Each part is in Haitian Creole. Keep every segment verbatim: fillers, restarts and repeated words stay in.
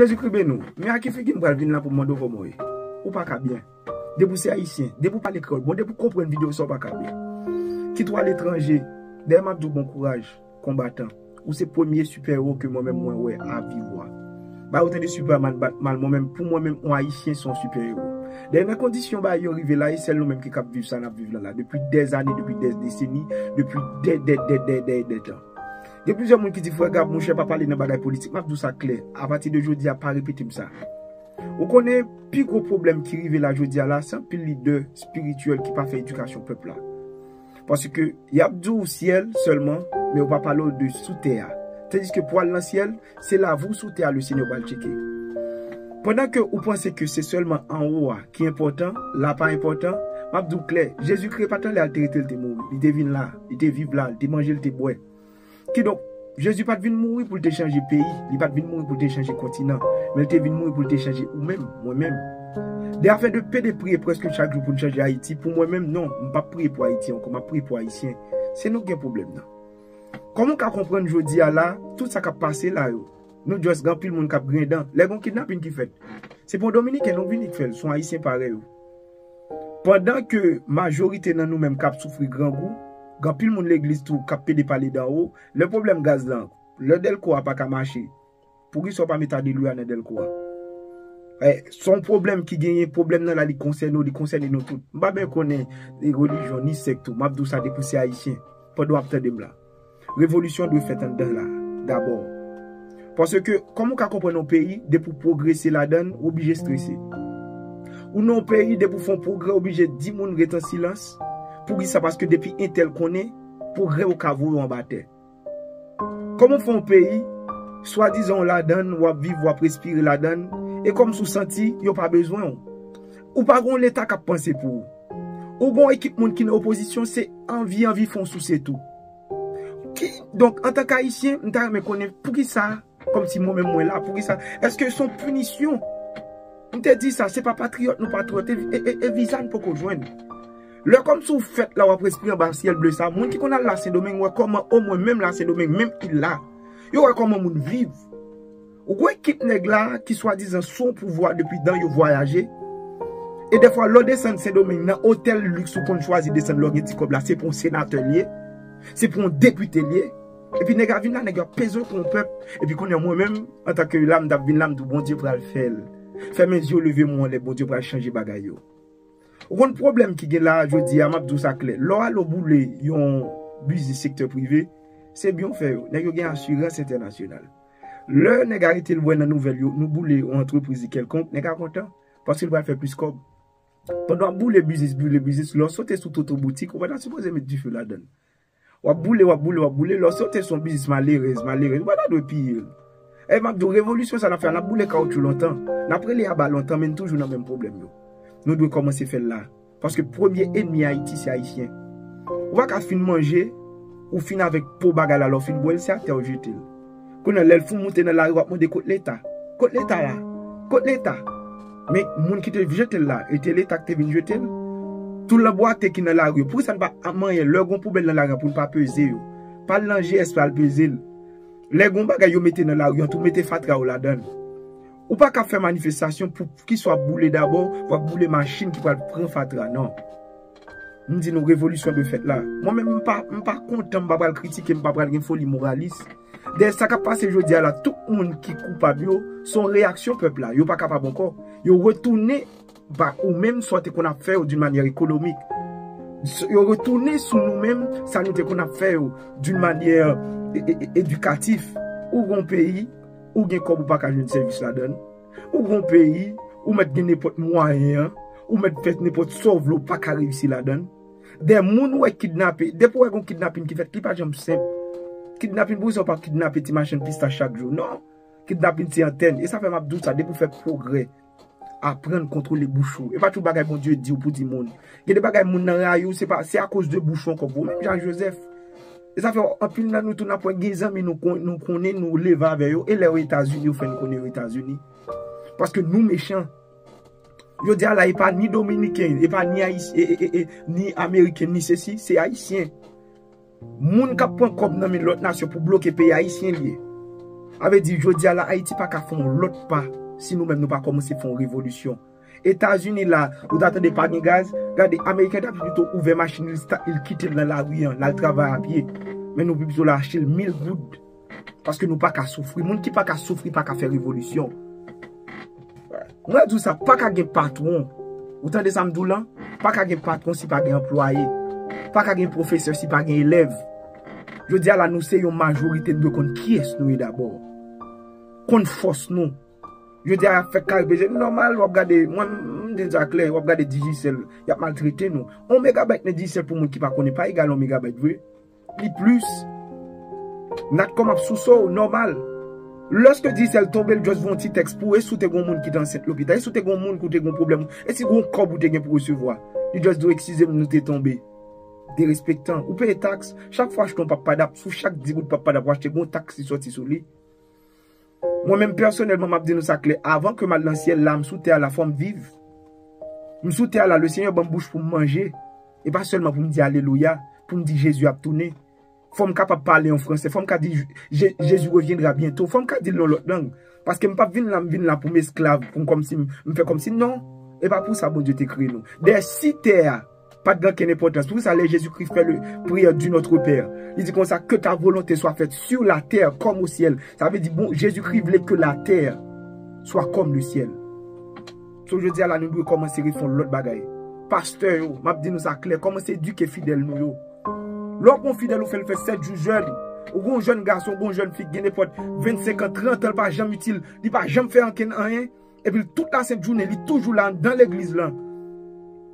Jezikri beni w. Men a ki figi m pral vin la pou m mande w kòman w ye? Ou pa ka byen. Depi w se ayisyen, depi w pale kreyòl, bon, depi w konprann videyo sa, w pa ka byen. Kit w aletranje, dayè m ap di w bon kouraj, konbatan. Ou se premye sipè ewo ke mwen menm mwen wè a viv wa. Ba yo tande Superman, Batman, mwen menm, pou mwen menm, yon ayisyen se yon sipè ewo. Dayè nan kondisyon ba yo rive la, e sèl nou menm ki kab viv sa n ap viv la la. Depi dèzane, depi dèdeseni, depi dè, dè, dè, dè, dè, dè tan. Gen plizyè moun ki di, "Frè Gab, monchè, pa pale nan bagay politik." M ap di w sa klè. Apati de jodi a, pa repete m sa. Ou konnen, pi gwo pwoblèm ki rive la jodi a la, se anpil lidè espirityèl ki pa fè edikasyon pèp la. Paske y ap di w syèl sèlman, men yo pa pale w de sou tè a. Tandiske pou al nan syèl, se lavi w sou tè a Lesenyè pral tcheke. Pandan ke ou panse ke se sèlman anwo a ki enpòtan, la pa enpòtan, m ap di w klè, Jezikri pa t anlè a l te rete, l te mouri. Li te vin la, li te viv la, li te manje, li te bwè. Kidonk, Jezi pa t vin mouri pou l te chanje peyi, li pa t vin mouri pou l te chanje kontinan, men l te vin mouri pou l te chanje ou menm, mwen menm. De afè de pede priye prèske chak jou pou n chanje Ayiti, pou mwen menm, non, m p ap priye pou Ayiti ankò, m ap priye pou Ayisyen. Se nou k gen pwoblèm nan. Kòman w ka konprann jodi a la, tout sa k ap pase la yo? Nou just gen anpil moun k ap grendan. Lè gon kidnapin ki fèt, se pa yon Dominiken nou k vini k fè l, se yon Ayisyen parèy ou. Pandan ke majorite nan nou menm k ap soufri grangou, gen anpil moun legliz tou k ap pede pale dan wo, lè pwoblèm gaz lan, lè dèlko a pa ka mache, poukisa w pa mete adelwi a nan dèlko a? Eh, se yon pwoblèm ki genyen, pwoblèm nan la li konsène w, li konsène nou tout. M pa byen konnen ni relijyon, ni sèk tou. M ap di w sa depi w se ayisyen, pandan w ap tande m la. Revolisyon dwe fèt anndan la, dabò. Paske, kòman w ka konprann yon peyi, depi w pwogrese ladan l, w oblije strese? Ou nan yon peyi, depi w fè yon pwogrè, w oblije di moun ret an silans. Poukisa? Paske depi entèl konnen, pwogrè w ka voye w anba tè. Kòman w fè yon peyi, swadizan w ladan l, w ap viv, w ap respire ladan l, e kòmsi w santi yo pa bezwen w? Ou pa gen yon leta k ap panse pou ou. Ou gen yon ekip moun ki nan opozisyon, se anvi, anvi fè w souse tou. Ki, donk, antanke Ayisyen, m ta renmen konnen poukisa, kòmsi mwen menm mwen la, poukisa, èske se yon pinisyon? M te di sa, se pa patriyòt nou patriyòt, e, e, e, e viza n poko jwenn. Lè kòmsi w fèt la, w ap respire anba syèl ble sa, moun ki konn al Lasendomeng wè kòman omwen menm Lasendomeng, menm il la, yo wè kòman moun viv. Ou gen ekip nèg la ki swadizan sou yon pouvwa depi dan yo vwayaje. E dèfwa, lè w desann Sendomeng nan otèl liks ou konn chwazi desann lè w gen ti kòb la, se pou yon senatè l ye, se pou yon depite l ye. Epi nèg la vin la, nèg yo ap peze w kon yon pèp. Epi kounye a mwen menm, antanke la, m t ap vin la, m di w Bondye pral fè l. Fèmen zye w, leve men w anlè, Bondye pral chanje bagay yo. Ou konn pwoblèm ki gen la a jodi a, m ap di w sa klè. Lè w ale w boule yon biznis sektè prive, se byen w fè yo. Nèg yo gen asirans entènasyonal. Lè nèg arete l wè nan nouvèl yo, nou boule yon antrepriz kèlkonk, nèg a kontan, paske l pral fè plis kòb. Pandan w ap boule biznis, boule biznis, lè w sote sou Toto Boutik, ou pa ta sipoze met dife ladan l. W ap boule, w ap boule, w ap boule, lè w sote sou yon biznis malerèz, malerèz, ou pa ta dwe piye l. E m ap di w, revolisyon sa n ap fè a, n ap boule kawotchou lontan, n ap rele aba lontan, men n toujou nan menm pwoblèm yo. Nou dwe kòmanse fè l la. Paske premye enmi Ayiti, se Ayisyen. Ou pa ka fin manje, ou fin avèk po bagay la, lè w fin bwè l, se atè w jete l. Kounye a, lè l fin moute nan lari, w ap mande kot Leta? Kot Leta la? Kot Leta? Men moun ki te jete l la, e te Leta ki te vin jete l. Tout lanbwate ki nan lari yo, poukisa n pa ap manyen lè gon poubèl nan lari an pou n pa peze yo? Pa al nan G S pa al peze l. Lè gon bagay yo mete nan lari an, tou mete fatra yo ladan l. Ou pa ka fè manifestasyon pou ki swa boule dabò, w ap boule machin ki pral pran fatra, non. M di nou revolisyon dwe fèt la. Mwen menm, m pa, m pa kontan, m pa pral kritike, m pa pral gen foli moralis. Dèyè sa k ap pase jodi a la, tout moun ki koupab yo, se yon reyaksyon pèp la. Yo pa kapab ankò. Yo retounen ba ou menm sa w te konn ap fè yo d'une manière économique. S-, yo retounen sou nou menm sa nou te konn ap fè yo d'une manière é-, é-, é-, éducative. Ou gen yon peyi, ou gen kòb ou pa ka jwenn sèvis ladan l. Ou gen yon peyi, ou mèt gen nenpòt mwayen an, ou mèt fè nenpòt sa w vle, ou pa ka reyisi ladan l. Dè moun ou wè kidnape, depi w wè gon kidnapin ki fèt, li pa janm senp. Kidnapin, poukisa w pa kidnape ti machann pistach chak jou? Non. Kidnapin se antèn. E sa fè m ap di w sa, depi w fè pwogrè, aprann kontwole bouch ou. E pa tout bagay Bondye di w pou di moun. Gen de bagay moun nan rayi w, se pa, se akoz de bouch ou ankò pou ou menm, Jan Jozèf. E sa fè anpil nan nou tou n ap wè gen zanmi nou kon-, nou konnen, nou leve avè yo, e lè yo Etazini, yo fè n konnen yo Etazini. Paske nou mechan. Jodi a la, e pa ni Dominiken, e pa ni Ayis-, e, e, e, e, ni Ameriken, ni sesi, se Ayisyen. Moun k ap pran kòb nan men lòt nasyon pou bloke peyi Ayisyen li ye. Sa vle di, jodi a la, Ayiti pa ka fè yon lòt pa si nou menm nou pa kòmanse fè yon revolisyon. Etazini la, ou ta tande pa gen gaz, gade, Ameriken ta pito ouvè machin li, li kite l nan lari an, l al travay a pye. Men nou pito la achte l mil goud. Paske nou pa ka soufri. Moun ki pa ka soufri pa ka fè revolisyon. Mwen di w sa, pa ka gen patwon. Ou tande sa m di w lan? Pa ka gen patwon si pa gen anplwaye. Pa ka gen pwofesè si pa gen elèv. Jodi a la, nou se yon majorite, nou dwe konn kiyès nou ye dabò. Konn fòs nou. Jodi a, y ap fè kare peze nou nòmal, w ap gade, mwen, m di sa klè, w ap gade Digicel, y ap maltrete nou. Yon megabayt nan Digicel pou moun ki pa konnen, pa egal yon megabayt vre. Li plis. Natcom ap souse w, nòmal. Lòske Digicel tonbe, l just voye yon ti tèks pou ou, e si w te gen yon moun ki te ansent lopital, e si w te gen yon moun ki w te gen yon pwoblèm, e si gen yon kòb ou te gen pou resevwa, li just di w, "Eskize m, nou te tonbe." Derespektan. Ou peye taks. Chak fwa w achte yon pap padap, sou chak dis goud pap padap ou achte, gen yon taks ki sòti sou li. Mwen menm pèsonèlman, m ap di nou sa klè, avan ke m al nan syèl la, m sou tè a la, fò m viv. M sou tè a la, Lesenyè ban m bouch pou m manje. E pa sèlman pou m di alelouya, pou m di Jezi ap tounen. Fò m kapab pale an fransè, fò m ka di Je- Jésus reviendra bientôt, fò m ka di l nan lòt lang. Paske m p ap vin la, m vin la pou m esklav, pou m kòmsi m, m fè kòmsi, non. E pa pou sa Bondye te kreye nou. Dayè, si tè a pa t gen ankenn enpòtans, poukisa lè Jezikri fè le priyè du Notre Père, li di konsa, "Que ta volonté soit faite sur la terre comme au ciel." Sa vle di, bon, Jezikri vle ke latè swa kòm le syèl. So, jodi a la, nou dwe kòmanse refè yon lòt bagay. Pastè yo, m ap di nou sa klè, kòmanse edike fidèl nou yo. Lè w gon fidèl ou fè l fè sèt jou jèn, ou gon jèn gason, ou gon jèn fi ki gen nenpòt vennsenk an, trant an, l pa janm itil, li pa janm fè ankenn anyen, epi l tout lasent jounen, li toujou la anndan legliz lan.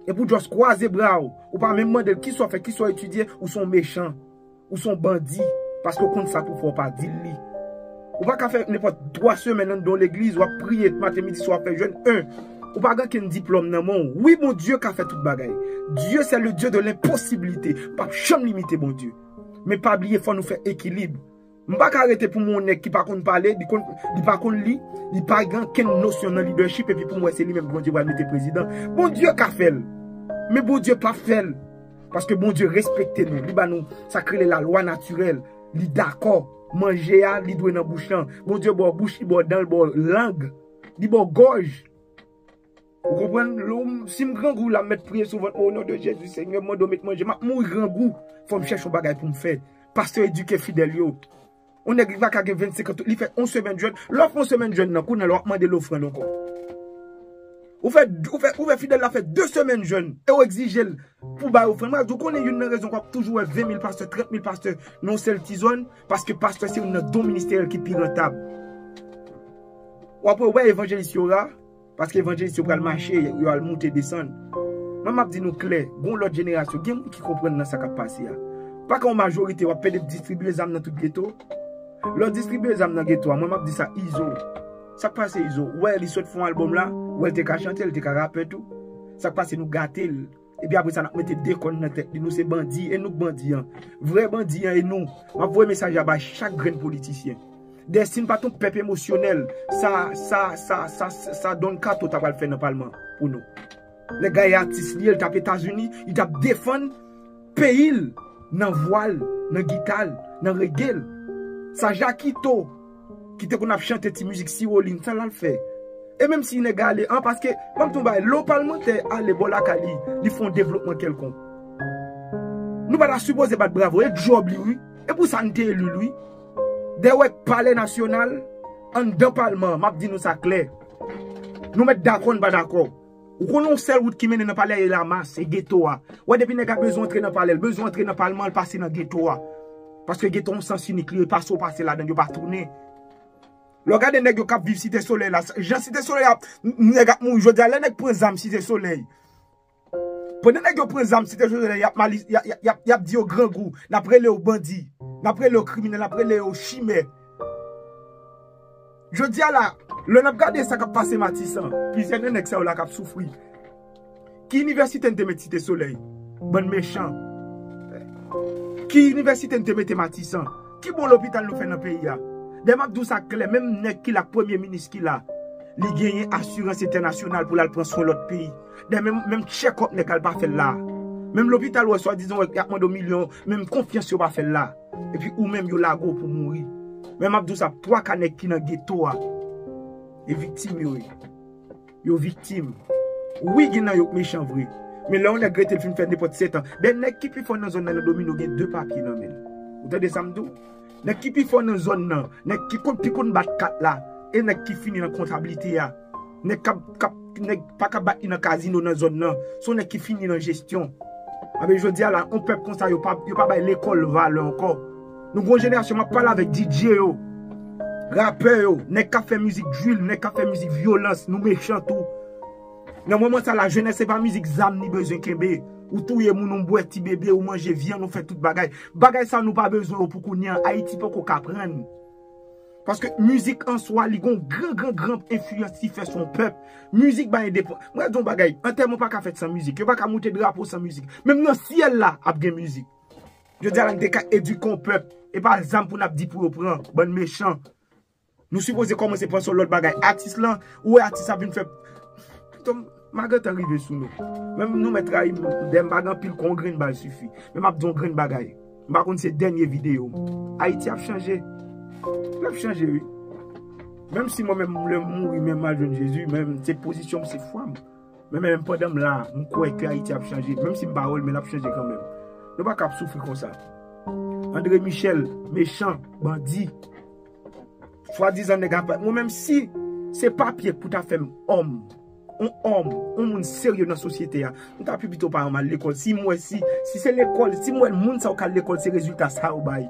Epi w just kwaze bra w, ou pa menm mande l kisa w fè, kisa w etidye, ou se yon mechan, ou se yon bandi, paske w konn sa pou fè, w pa di l li. Ou pa ka fè nenpòt twa semèn anndan yon legliz, w ap priye maten, midi, swa, w ap fè jèn, en. Ou pa gen kenn diplòm nan men w. Wi, Bondye ka fè tout bagay. Dieu, c'est le Dieu de l'impossibilité. P ap janm limite Bondye. Men pa bliye, fò nou fè ekilib. M pa ka rete pou m yon nèg ki pa konn pale, li konn, li pa konn li, li pa gen kenn nosyon nan lidèchip, epi pou m wè se li menm Bondye pral mete prezidan. Bondye ka fè l. Men Bondye p ap fè l. Paske Bondye respekte nou. Li ba nou sa k rele lalwa natirèl. Li dakò. Manje a, li dwe nan bouch lan. Bondye ba w bouch, li ba w dan, li ba w lang. Li ba w gòj. Ou konprann? Lè w, si m grangou la, m mèt priye sou vant mwen, "O non de Jezi, Senyè, m mande w met manje, m ap mouri grangou." Fò m chèche yon bagay pou m fè. Pastè edike fidèl yo. Yon nèg li pa ka gen vennsenk an, li fè yon semèn jèn. Lè w fè yon semèn jèn nan, kounye a la w ap mande l ofrann ankò. Ou fè, ou fè, ou fè fidèl la fè de semèn jèn, e w egzije l pou bay ofrann. Mwen di w, konnen youn nan rezon k w ap toujou wè ven mil pastè, trant mil pastè nan yon sèl ti zòn, paske pastè se youn nan don ministeryèl ki pi rantab. W ap wè, w wè evanjelis yo ra, paske evanjelis yo pral mache, yo al moute desann. Mwen m ap di nou klè, gon lòt jenerasyon, gen moun ki konprann nan sa k ap pase a. Pa ka yon majorite, w ap pede distribye zam nan tout geto. Lè w distribye zam nan geto a, mwen m ap di sa Izo. Sa k pase Izo? Ou wè li sot fè yon albòm la, ou wè l te ka chante, l te ka rapè tou. Sa k pase nou gate l? Epi apre sa, n ap mete de kòn nan tèt li. Nou se bandi, e nou k bandi an. Vrè bandi an, e nou. M ap voye mesaj la bay chak grenn politisyen. Dèyè, si n pa t yon pèp emosyonèl, sa, sa, sa, sa, sa, sa Don Kato ta pral fè nan palman pou nou. Nèg la e atis li ye, l t ap Etazini, li t ap defann peyi l nan vwa l, nan gita l, nan rege l. Sa Jakito, ki te konn ap chante ti mizik Sirolin, sa l al fè? E menm si nèg la ale, an, paske, ban m di w yon bagay, lè yon palmantè ale bò lakay li, li fè yon devlopman kèlkonk, nou pa ta sipoze bat bravo, e djòb li, wi. E pou sa n te eli l, wi. Dèyè w wè palè nasyonal, anndan palman an, m ap di nou sa klè. Nou mèt dakò, n pa dakò. Ou konnen yon sèl wout ki mennen nan palè a, e Lamas, e geto a. W wè depi nèg la bezwen antre nan palè, l bezwen antre nan palman, l pase nan geto a. Paske geto a yon sans inik li ye, pase w pase ladan l, yo pa tounen. Lè w gade nèg yo k ap viv Site Solèy la, jan Site Solèy ap, nèg ap mouri jodi a, lè nèg pran zam Site Solèy. Pandan nèg yo pran zam Site Solèy, y ap mali-, y a-, y a-, y ap, y ap di yo grangou, n ap rele yo bandi, n ap rele yo kriminèl, n ap rele yo chimè. Jodi a la, lè n ap gade sa k ap pase Matisan, plizyè nan nèg sa yo la k ap soufri. Ki inivèsite n te met Site Solèy? Bann mechan. Ki inivèsite n te mete Matisan? Ki bon lopital nou fè nan peyi a? Dayè m ap di w sa klè, menm nèg ki la, premye minis ki la, li genyen asirans entènasyonal pou l al pran swen lòt peyi. Dayè menm, menm check up nèg la, l pa fè l la. Menm lopital ou wè swadizan wè y ap mande w milyon, menm konfyans yo pa fè l la. Epi ou menm yo lage w pou mouri. Men m ap di w sa, twa ka nèg ki nan geto a, e viktim yo ye. Yo viktim. Wi, gen nan yo k mechan vre. Men lè yon nèg rete l fin fè nenpòt sèt an. Dayè nèg ki pi fò nan zòn nan, nan domino, gen de papye nan men l. Ou tande sa m di w? Nèg ki pi fò nan zòn nan, nèg ki konn, ki konn bat kat la, e nèg ki fini nan kontablite a. Nèg k ap, k ap, nèg pa ka bat li nan kazino nan zòn nan. Se yon nèg ki fini nan jesyon. Anben, jodi a la, yon pèp konsa, yo pa, yo pa bay lekòl valè ankò. Nou gen yon jenerasyon, m ap pale avèk D J yo, rapè yo, nèg k ap fè mizik drill, nèg k ap fè mizik vyolans, nou mechan tou. Nan moman sa la, jenès se pa mizik zam li bezwen kenbe. Ou touye moun, ou bwè ti bebe, ou manje vyann, ou fè tout bagay. Bagay sa nou pa bezwen yo pou kounye an. Ayiti poko ka pran. Paske mizik an swa, li gon gran, gran, gran enfliyans li fè sou yon pèp. Mizik bay endepan-, mwen di yon bagay, antèman pa ka fèt san mizik. Yo pa ka moute drapo san mizik. Menm nan syèl la, ap gen mizik. Jodi a la, n te ka edike yon pèp. E pa zam pou n ap di pou yo pran, bann mechan. Nou sipoze kòmanse panse yon lòt bagay. Atis lan, ou wè atis ap vin fè. Pito m, m a gentan rive sou nou. Menm nou mèt rayi m, dèyè m pa gen anpil, kon yon grenn bal sifi. Men m ap di yon grenn bagay. M pa konn se dènye videyo m. Ayiti ap chanje. L ap chanje, wi. Menm si mwen menm, lè m mouri, menm m al jwenn Jezi, menm se pozisyon m, se fwa m. Men, men, menm pandan m la, m kwè ke Ayiti ap chanje. Menm si m pa wè l, men l ap chanje kanmenm. Nou pa ka ap soufri konsa. André Michel, mechan, bandi. Swadizan nèg apa. Mwen menm si se papye k pou ta fè m òm. On òm, on moun serye nan sosyete a. M ta pi pito pa al lekòl. Si m wè si, si se lekòl, si m wè moun sa yo k al lekòl, se rezilta sa yo bay.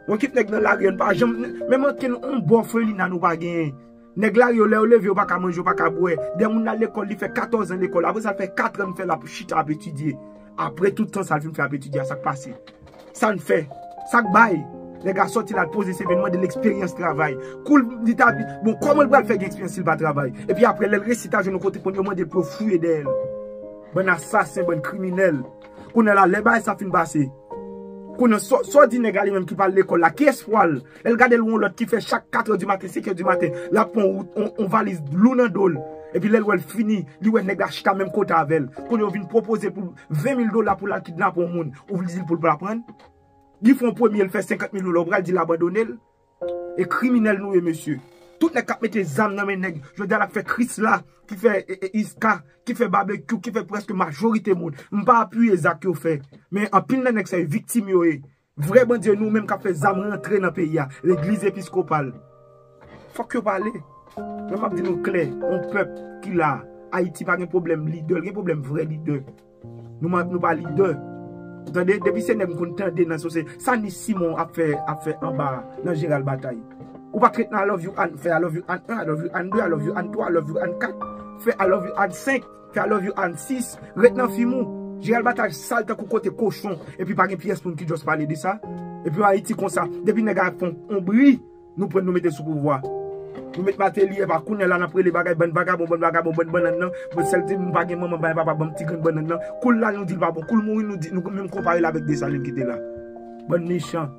Yon ekip nèg nan lari an pa janm, menm ankenn on bò felina nou pa genyen. Nèg lari yo, lè yo leve, yo pa ka manje, yo pa ka bwè. Dè moun nan lekòl, li fè katòz an lekòl. Apre sa, l fè kat an, l fè l ap chita, ap etidye. Apre tout tan sa, l fin fè ap etidye a, sa k pase? Sa n fè? Sa k bay? Nèg la sòti la, l poze seve, l mande l eksperyans travay. Kou l, li ta, bon, kòman l pral fè gen eksperyans si l pa travay? Epi apre, lè l resi ta jwenn yon kote pou yo mande l pou yo fouye dèyè l. Bann asasen, bann kriminèl. Kounye a la, lè bagay sa fin pase, kounye a, sa w di nèg la li menm ki pa al lekòl la, ki espwa l? Lè l gade l wè yon lòt ki fè chak katrè di maten, senkè di maten, l ap pran yon, yon, yon valiz lou nan do l. Epi lè l wè l fini, li wè nèg la chita menm kote avè l. Kounye a, yo vin pwopoze l pou ven mil dola pou l al kidnape yon moun. Ou vle di l pou l pa pran? Li fè yon premye, l fè senkant mil dola, ou pral di l abandone l? E kriminèl nou ye, mesye. Tout nèg k ap mete zam nan men nèg, jodi a l ap fè Krisla, ki fè, e, e, Iska, ki fè Babekyou, ki fè prèske majorite moun. M pa apiye zak yo fè. Men anpil nan nèg sa yo viktim yo ye. Vrè bandi yo, nou menm k ap fè zam rantre nan peyi a. Legliz episkopal. Fòk yo pale. Men m ap di nou klè, yon pèp ki la, Ayiti pa gen pwoblèm lidè, l gen pwoblèm vrè lidè. Nou, nou pa lidè. Ou tande, depi se nèg m konn tande nan sosyete, sa Nice Simon ap fè, ap fè anba nan Jeneral Batay. Ou pa t ret nan I love you Ann, fè I love you Ann en, I love you Ann de, I love you Ann twa, I love you Ann kat, fè I love you Ann senk, fè I love you Ann sis, ret nan fim ou. Jeneral Batay sal tankou kote kochon, epi pa gen pyès moun ki just pale de sa. Epi Ayiti konsa, depi nèg la fè yon bri, nou pran, nou mete sou pouvwa. Nou met Martelly, epa kounye a la n ap rele bagay bann vagabon, bann vagabon, bann bannann nan. Bon, sèl di m pa gen manman, bay papa, ban m ti grenn bannann nan. Kou l la, nou di l pa bon. Kou l mouri, nou di, nou menm konpare l avèk Desalin ki te la. Bann mechan.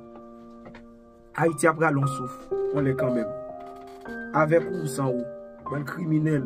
Ayiti ap rale yon souf. On lè kanmenm. Avèk ou, san ou. Bann kriminèl.